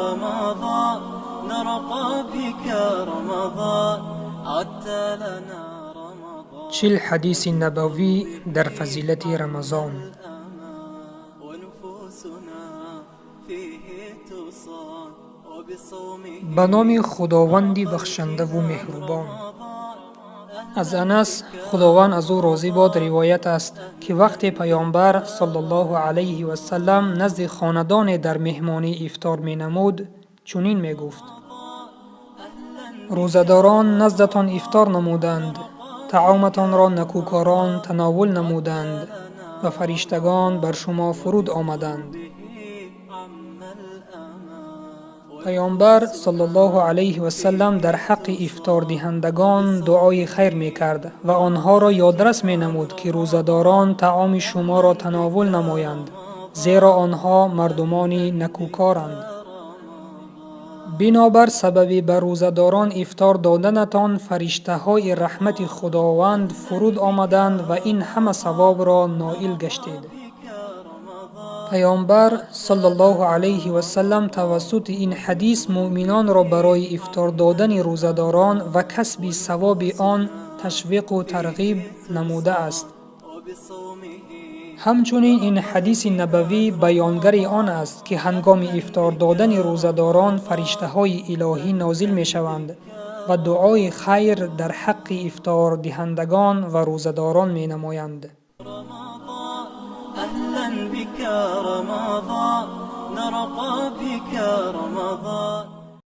رمضان، نرقى بك رمضان، عدت لنا رمضان. 40 ҳадиси набавӣ дар фазилати Рамазон. ونفوسنا فيه تصان وبصومه. Ба номи Худованди бахшандаву меҳрубон. Аз Анас, Худованд аз ӯ розӣ бод, ривоят аст, ки вақте Паёмбар саллаллоҳу алайҳи васалам назди хонадоне дар меҳмонӣ ифтор менамуд, чунин мегуфт: «Рӯзадорон наздатон ифтор намуданд, таоматонро накӯкорон тановул намуданд ва фариштагон бар шумо фуруд омаданд». Паёмбар саллаллоҳу алайҳи васалам дар ҳаққи ифтордиҳандагон дуои хайр мекард ва онҳоро ёдрас менамуд, ки рӯзадорон таоми шуморо тановул намоянд, зеро онҳо мардумони накӯкоранд. Бинобар сабаби ба рӯзадорон ифтор доданатон фариштаҳои раҳмати Худованд фуруд омаданд ва ин ҳама савобро ноил гаштед. Паёмбар саллаллоҳу алайҳи васалам тавассути ин ҳадис муъминонро барои ифтор додани рӯзадорон ва касби савоби он ташвиқу тарғиб намудааст. Ҳамчунин ин ҳадиси набавӣ баёнгари он аст, ки ҳангоми ифтор додани рӯзадорон фариштаҳои илоҳӣ нозил мешаванд ва дуои хайр дар ҳаққи ифтордиҳандагон ва рӯзадорон менамоянд. أهلا بك رمضان، نرقى بك رمضان.